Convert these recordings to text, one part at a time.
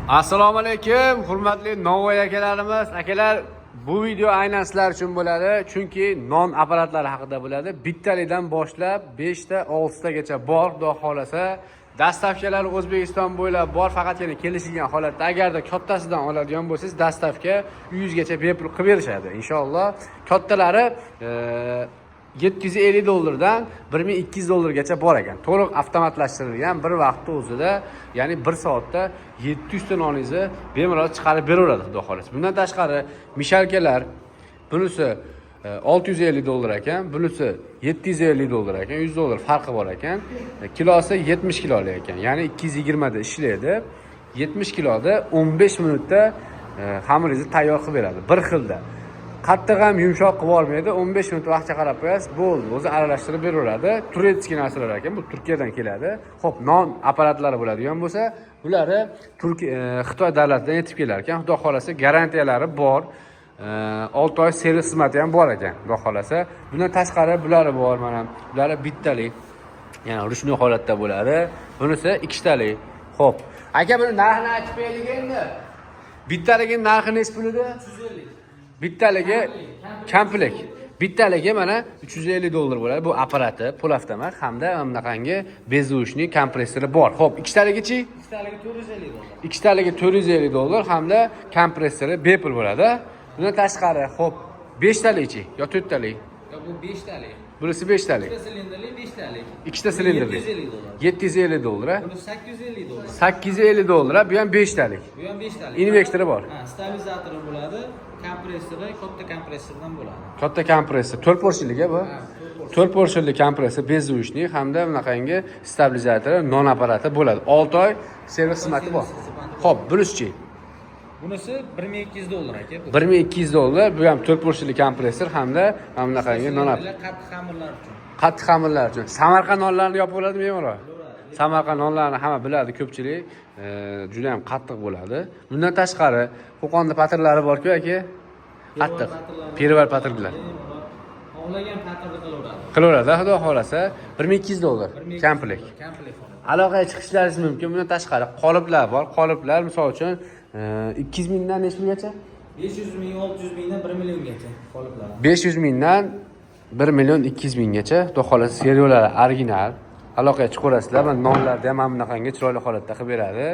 Assalomu alaykum, hurmatli novvoy akalarimiz. Akalar, bu video aynan sizlar uchun bo'ladi, chunki non apparatlari haqida bo'ladi. Bittalidan boshlab 5 ta, 6 tagacha bor, xudo xohlasa. Доставка lar O'zbekiston bo'ylab bor, faqatgina kelishilgan holatda agarda kattasidan oladigan bo'lsangiz, доставка uyingizgacha bepul qilib berishadi, inshaalloh. Kattalari 750 dollardan 1200 dollargacha bor ekan. To'liq avtomatlashtirilgan, bir vaqtda o'zida, ya'ni 1 soatda 700 ta noningizni bemalol chiqarib beraveradi, xudo xohlasa. Bundan tashqari мешалка lar, bunisi 650 dollar ekan, bunisi 750 dollar ekan, 100 dollar farqi bor ekan. Kilosi 70 kilolik ekan, ya'ni 220 da ishlaydi. 70 kiloda 15 minutda xamiringizni tayyor qilib beradi. Bir xilda. Qattiq ham, yumshoq qilib olmaydi. 15 minut vaqtga qarab qo'yasiz, bo'ldi, o'zi aralashtirib beraveradi. Турецкий narsalar ekan bu, Turkiyadan keladi. Ho'p, non apparatlari bo'ladigan bo'lsa, bulari Turkiya, Xitoy davlatidan yetib kelar ekan, xudo xohlasa. Garantiyalari bor, 6 oy servis xizmati ham bor ekan, xudo xohlasa. Bundan tashqari bulari bor, mana bulari bittalik, ya'ni ручной holatda bo'ladi. Bunisi ikkitalik. Ho'p, aka, buni narxini aytib beraylik endi. Bittaligini narxi nechi pul edi? 350. Bittaligi komplekt. Bittaligi mana 350 dollar bo'ladi. Bu apparati, полуавтомат hamda mana bunaqangi беззвучный kompressori bor. Xo'p, ikkitaligichi? Ikkitaligi 450 dollar. Ikkitaligi 450 dollar hamda kompressori bepul bo'ladi. Bundan tashqari, xo'p, beshtalichi yo to'rttalik? Yo, bu beshtalik. Bunisi beshtalik. Ikkita silindrli, beshtalik. Ikkita silindrli. 750 dollar. 750 dollar, a? Buni 850 dollar. 850 dollar, bu ham beshtalik. Bu ham beshtalik. Invertori bor. Ha, stabilizatori bo'ladi, kompressori katta kompressordan bo'ladi. Katta kompressor, 4 поршень bu. Ha, to'rt. 4 поршень li kompressor, беззвучный hamda bunaqangi stabilizatori, non apparati bo'ladi. 6 oy servis xizmati bor. Servis xizmati bor. Xo'p, bunisichi? Bunisi 1200 dollar, aka bu. 1200 dollar, bu ham 4 поршень li kompressor hamda mana bunaqangi non Silindrli, qattiq xamirlar uchun. Qattiq xamirlar uchun. Samarqand nonlarini yopib oladimi bemalol? Samarqand nonlarini hamma biladi ko'pchilik, juda ham qattiq bo'ladi. Bundan tashqari Qo'qonda patirlari bor-ku, aka. Qattiq. Перевал patirlar. Xohlagan patirni qilaveradi. Qilaveradi, xudo xohlasa. 1200 dollar 1200 komplekt. Komplekt. Aloqaga chiqishlaringiz mumkin. Bundan tashqari qoliplar bor. Qoliplar, misol uchun, 200 mingdan nechi pulgacha? 500 ming, 600 mingdan 1 milliongacha qoliplar. 500 mingdan 1 million 200 minggacha, xudo xohlasa, сырьё lari original. Aloqaga chiqaverasizlar. Mana nonlarni ham mana bunaqangi chiroyli holatda qilib beradi.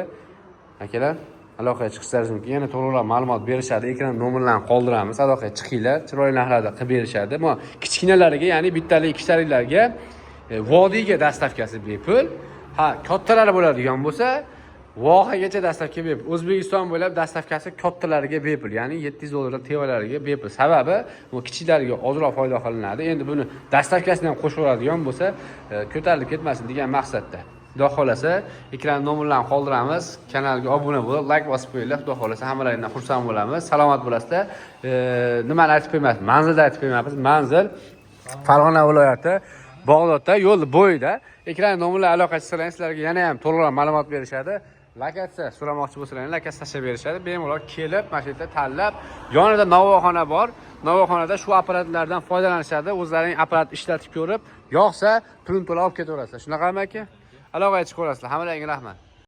Akalar, aloqaga chiqishlaringiz mumkin. Yana to'liqroq ma'lumot berishadi. Ekran nomerlarini qoldiramiz. Aloqaga chiqinglar, chiroyli narxlarda qilib berishadi. Bu kichkinalariga, ya'ni bittalik, ikkitaliklarga vodiyga доставка si bepul. Ha, kattalari bo'ladigan bo'lsa, vohagacha доставка bepul. O'zbekiston bo'ylab доставка si kattalariga bepul, ya'ni 700 dollardan tevalariga bepul. Sababi bu kichiklariga ozroq foyda qilinadi. Endi buni доставка sini ham qo'shib bo'lsa, ko'tarilib ketmasin degan maqsadda. Xudo xohlasa, ekran nomerlarini qoldiramiz. Kanalga obuna bo'lib, layk bosib qo'yinglar. Xudo xohlasa, hammalaringdan xursand bo'lamiz. Salomat bo'lasizlar. Nimani aytib qo'ymaymiz? Manzilni aytib qo'ymaymiz. Manzil Farg'ona viloyati, Bag'dodda, yo'l bo'yida. Ekran nomerlar aloqa chiqsalaring, sizlarga yana ham to'liqroq ma'lumot berishadi. Lokatsiya so'ramoqchi bo'lsalaring, lokatsiya tashlab berishadi. Bemalol kelib, mana shu yerda tanlab, yonida novvoyxona bor. Novvoyxonada shu apparatlardan foydalanishadi. O'zlaring apparat ishlatib ko'rib, yoqsa pulini to'lab olib ketaverasizlar. Shunaqami, aka? Aloqaga chiqaverasizlar. Hammalaringga rahmat.